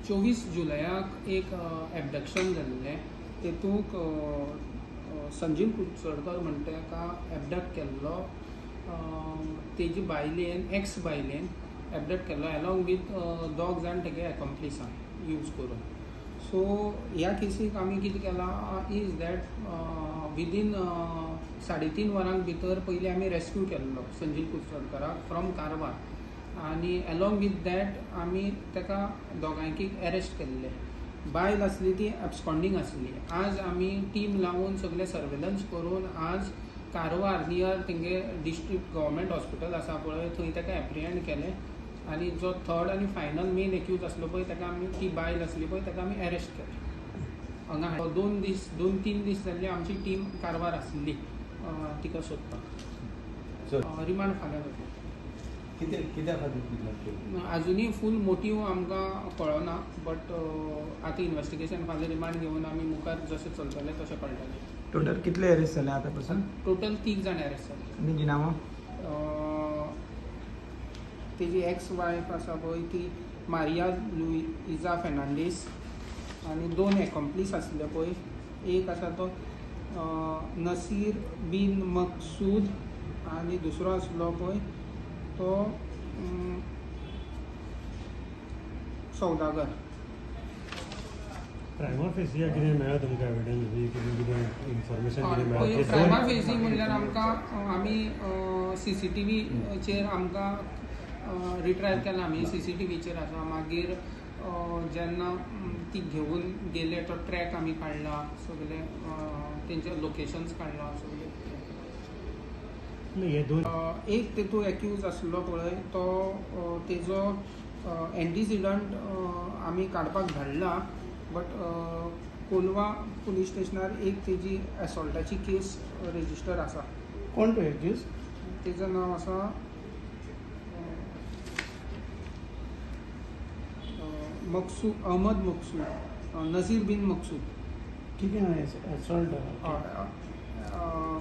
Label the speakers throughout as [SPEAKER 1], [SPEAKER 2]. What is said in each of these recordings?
[SPEAKER 1] 24 जुलयाक एक एबडक्शन जाल्लें. तेतूंक संजीव कुडचडकर म्हणटा ताका एबडक्ट केल्लो, तेजी बायलेन, एक्स बायलेन एबडक्ट केल्लो एलॉंग वीथ दोग जाण तेगे एकॉम्प्लिसान यूज करून. सो ह्या केसीक आमी कितें केलां is that within 3.5 वरां भितर पयलीं आमी रेस्क्यू केल्लो संजीव कुडचडकराक फ्रॉम कारवार आनी एलॉंग वीथ that आमी ताका दोगांयकी एरेस्ट केल्ले. बायल आसली ती एब्सकॉन्डींग आसली. आज आमी टीम लावन सगळे सर्वेलन्स करून आज कारवार नियर तेंगे डिस्ट्रिक्ट गव्हर्मेंट हॉस्पिटल आसा पळय थंय ताका एप्रिहेंड केलें आनी जो थर्ड आनी फायनल मेन एक्यूज आसलो पळय ताका आमी, ती बायल आसली पळय ताका आमी एरेस्ट केलें हांगा. 2 दीस, 2-3 दीस जाल्ले आमची टीम कारवार आसली तिका सोदपाक. रिमांड फाल्यां जातलो.
[SPEAKER 2] कितें कित्या खातीर किडनॅप केली?
[SPEAKER 1] अजुनूय फूल मोटीव आमकां कळना, बट आतां इन्वेस्टिगेशन फाल्यां रिमांड घेवन आमी मुखार जशें चलतलें तशें कळटलें.
[SPEAKER 3] टोटल कितले अरेस्ट जाले आतां पासून?
[SPEAKER 1] टोटल तीग जाण अरेस्ट जाले.
[SPEAKER 3] तेंची नांवां?
[SPEAKER 1] तेजी एक्स वायफ आसा पळय ती मारिया लुइजा फेर्नांडीस आनी दोन एकॉम्प्लीस आसले पळय, एक आसा तो नसीर बीन मकसूद आनी दुसरो आसलो पळय तो सौदागर.
[SPEAKER 4] प्रायमा फेसिया कितें मेळ्ळा तुमकां, एविडन्स बी कितें कितें इन्फॉर्मेशन कितें मेळ्ळा?
[SPEAKER 1] पळय, प्रायमा फेसी म्हणल्यार आमकां आमी सीसीटीव्हीचेर आमकां रिट्रायल केला, आमी सीसीटीव्हीचेर आसा. मागीर जेन्ना ती घेवन गेले तो ट्रॅक आमी काडला, सगळे तेंचे लोकेशन्स काडला सगळे.
[SPEAKER 4] हे दोन
[SPEAKER 1] एक तेतूंत एक्यूज आसलो पळय तो तेजो एंटीसिडंट आमी काडपाक धाडला, बट कोलवा पुलीस स्टेशनार एक तेजी एसॉल्टाची केस रजिस्टर आसा.
[SPEAKER 3] कोण तो एक्यूज?
[SPEAKER 1] तेजें नांव आसा मकसूद, अहमद मकसूद, नजीर बीन मकसूद.
[SPEAKER 3] कितें असॉल्ट?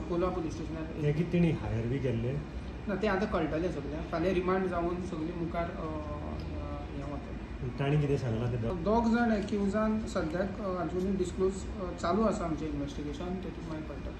[SPEAKER 1] कोलवा पुलीस स्टेशनार.
[SPEAKER 4] हे कितें तेणी हायर बी केल्ले?
[SPEAKER 1] ना, तें आतां कळटलें सगळें. फाल्यां रिमांड जावन सगळें मुखार हें वतलें.
[SPEAKER 4] तांणी कितें सांगलां ते?
[SPEAKER 1] दोग जाण एक्युजान सद्याक अजुनूय डिस्क्लोज, चालू आसा आमचें इन्वेस्टिगेशन, तेतूंत मागीर कळटलें.